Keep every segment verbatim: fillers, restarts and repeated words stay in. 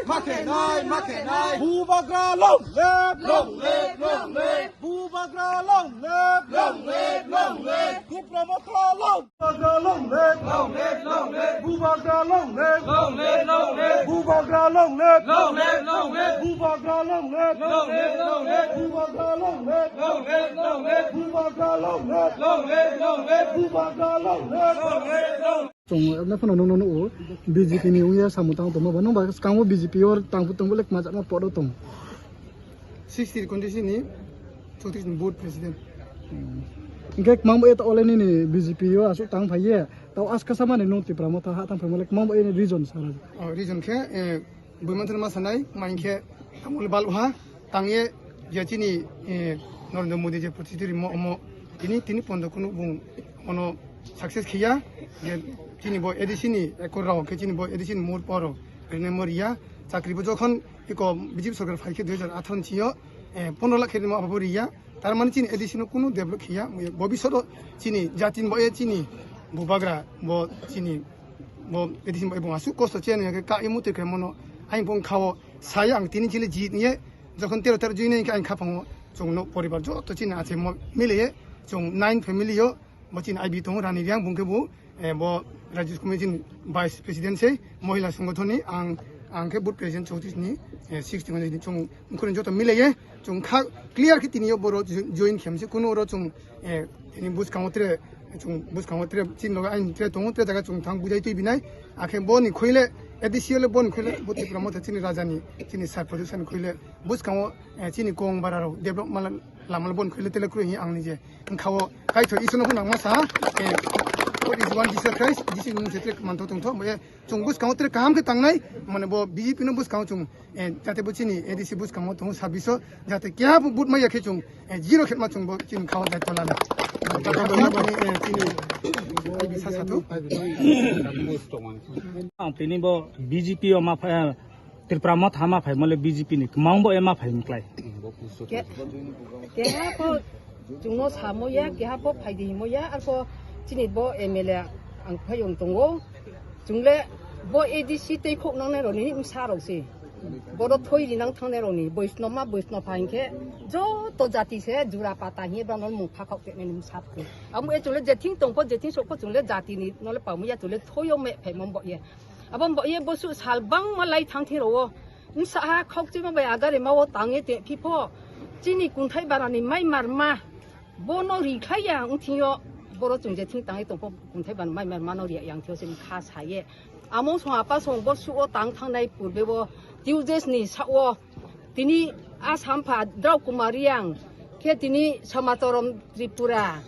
Makhenai, makhenai. Bubagra long live, long live, long live. Bubagra long live, long live, long live. Tipra Motha long. Bubagra long live, long live, long live. Bubagra long live, long live, long live. Bubagra long live, long live, long live. Bubagra long live, long live, long live. Bubagra long live, long live, long live. Bubagra long live, long live, long live. Bubagra long live, long live, long live. Chwng ebne phano nung nung nugo B J P ni wngya samung tang tongma ba nung ba swkango B J P o tang tong bole kma jatma podo tong. Sixty constituency ni chowtris ni board president. Hwnkhe kma bo eta ole nini B J P o asuk tang phaiye tao aska samani nung Tipra Motha ha tang phai mole kma bo eni region sara. Oh, region khe, eh, Buimanthani ma sanai, ma hinkhe tamul bal uha, tangye je chini, eh, Narendra Modi je protidiri mo omo, tini, tini pondo kunu bung ono success khiya, je chini bo A D C ni ekor rao khe chini bo A D C ni mur poro, rene mor ya, chakri bo jokhon iko B J P sorkar phai khe dui hajar atharo ni sio, eh, pondro lakh khe rimo abo bo riya, Tar mani chini A D C no kunu develop khiya, bobisot o chini jati ni bo e chini bubagra bo chini bo A D C ni bo e bo asuk kosto chini ke ka imu te ke mono aing bong khao saya ang tini chili jit niye jokhon tero tero jui nai ang khapang o chung no poribar joto chini ache mo mile ye chung nine family yo bo chini I B tongo Rani Riang bung ke bo Eh, bo Rajya Committee ni Vice President se, Mohila Sangathon ni ang, ang khe Booth President chowtris ni, eh, sixty ni chung mkhurni joto milaiye, chung kha clear khe tini yo boro jo-, join khem se, kuno oro chung, eh, tini bwskango tre, chung bwskango tre, chini loge aini tre tongo, tre jaga chung thang bujai twi binai, akhe bo ni khoile, A D C le bo ni khoile, bo Tipra Motha chini raja ni, chini sar production khoile, bwskango, eh, chini kong bara rok develop mala, lama le bo ni khoile tele kroi ang ni je. Wngkha o, Kaitor Iswrno phano nangma sa, eh, what is one Jesus Christ? Jisuni mung se tre manthok tongthok, bo, eh, chwng bwskango tre kaham khe tangnai, mane bo B J P no bwskango chwng, eh, jate bo chini A D C bwskango tongo sabbish o, jate keha bo vote maya khe chwng, eh, zero khe ma chwng bo chini khao daityo lana. Eh, chini, eh, sa sa thu. Ang tini bo B J P o ma pha-, Tripura Motha ma phai mole B J P ni kwmang bo ema phai mklai. Ke-, keha pho chwngno samo ya, keha pho phai di himo ya, arpho chini bo M L A ang phai wng tongo. Chwngle bo A D C tei khok nangnai rokni bwsa rok se. Bodo thoi rinang thangnai rokni Boisno ma Boisno pha hinkhe joto jati se jura pata hiye bangno mung phakhok tenani bwsa rok se. Amo e chwngle jething tongpho jething sokpho chwngle jatini nole pamu ya chwngle thoyo me phai mom bo ye. Abo bo ye bosu sal bangma lai thang thiro o. Wngsa ha khokchima bai agari ma o tang ye te phipho. Chini kunthai barani mai marma. Bono ri khlai ya wng thing yo. Boro chwng je thing tang ye tongpho kunthai barani mai marma no ri yang thio se kha sa ye. Among song apa song bosu o tang thangnai purbe bo Tuesdays ni sa o. Tini Assam pha Drau Kumar Riang. Khe tini Samacharam Tripura.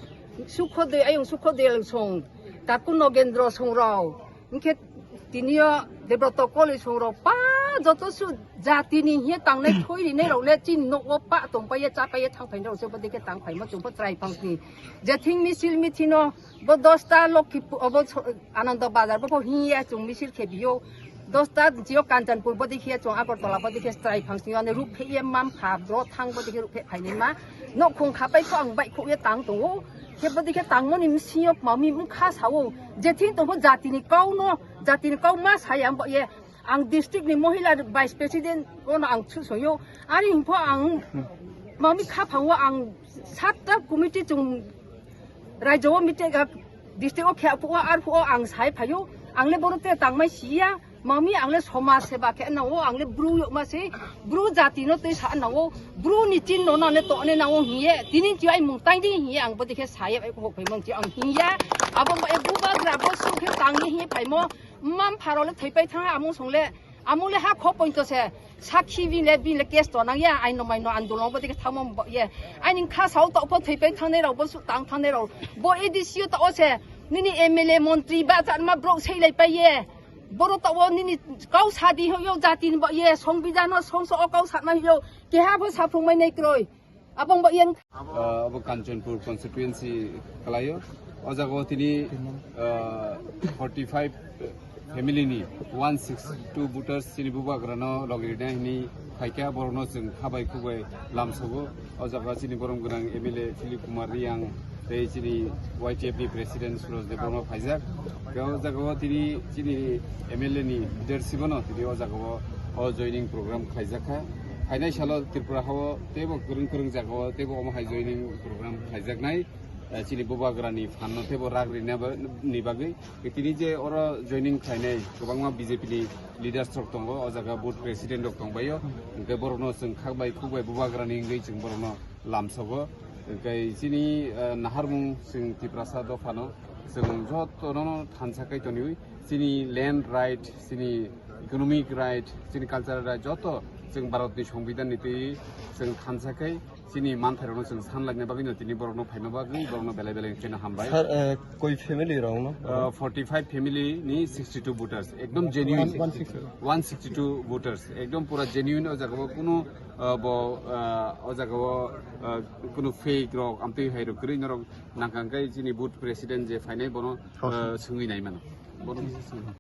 Sukhodoi ayung Sukhodoi song. Taku Nogendro song rao. Hingke tini o Debroto Koli song rok pa joto su jati ni hiye tangnai thoi rinai rok le chini nok o pa tong pa ye cha pa ye thang phai rok se bo dike tang phai ma chung bo chwrai phang ni. Je thing misil mithi no bo dosta Lokhi pu-, obo so-, Anando Bazar bo pho hiye chung misil khe biyo. Dosta jio Kanchanpur bo dike chung Agartala bo dike chwrai phang ni ane ruk phe ye mam pha bro thang bo dike ruk phe phai ni ma. Nok khung kha pai kho ang bai kho ye tang tongo. Khe bo dike tang mo ni misi yo ma mi mkha sa o. Je thing tong pho jati ni kau no Jatini kau ma sai ang bo ye, ang district ni mohila vice president ono ang thusoyo. Ani hingpho ang mami khaphang o ang satta committee chung raijo o meeting ga district o khya phuo ar phuo ang sai phayo. Ang le bono te tangmai siya. Mami ang le somaj seba khe nango, ang le bru yok ma se, bru jati no tei sa nango, bru ni chin no na ne to ne nango hiye. Tini ti ai mung tai di hiye ang bo dikhe sai ai ko phai mon ti ang hiya. Abo mo e bubagra bo su khe tang ni hiye phai mo. Mam pharo le thoi pai thang amung song le, amung le ha kho pointo se, sakhi bin le, bin le case to nang ya, aino maino andolon bo dikhe thamo bo ye. Aini kha sao to pho thoi pai thangnai rao, bo su tang thangnai rao, bo A D C o to o se, nini M L A montri ba chan ma brok sei lai pai ye. Boro to o nini kau sadi ho yo jati ni bo ye, song bijan no song so o kau sa ma yo, keha pho sa phung mai nai kroi. Abong bo yen. Ah, abo Kanchanpur constituency kalaio. O jaga o tini, ah, forty five family ni one six two voters chini bubagra no logi rina hini phaikha borok no chwng khabai khubai lamsogo. O jaga chini borom gwnang M L A Philip Kumar Riang, Tei chini Y T F ni president Suraj Debbarma phaijak. Tei o jaga o tini chini M L A ni leadership no tini o jaga o, o joining program khlaijak kha. Phainai salo Tripura hao teibo kwrwng kwrwng jaga o teibo omo hai joining program khlaijaknai. Eh, chini bubagra ni phan no teibo rak rina ba-, ni bagwi. Tini je oro joining khlainai kwbangma B J P ni leaders rok tongo, o jaga booth president rok tongbaio. Hwnkhe borokno chwng khakbai khukbai bubagrani wngwi chwng borokno lamsogo. Hwnkhe chini, eh, naharmung chwng Tiprasa dophano chwng jotono thansa kai toniwi chini land right, chini economic right, chini cultural right joto chwng Bharatni Songbidanni twi chwng thansa kai. Chini manthairokno chwng sanlaina bagwino tini borokno phaima bagwi borokno belai belai kheno hambai. Sir, eh, koi family rokno? Uh, forty-five family ni sixty-two voters, ekdom genuine. One sixty-two. One sixty-two voters, ekdom pura genuine. O jaga o kunu, uh, bo, uh, o jaga o, uh, kunu fake rok, amtwi hai rok kwrwi norok nangkang kai chini booth president je phainai bono, uh, swngwi nai mano. Bono swngwi.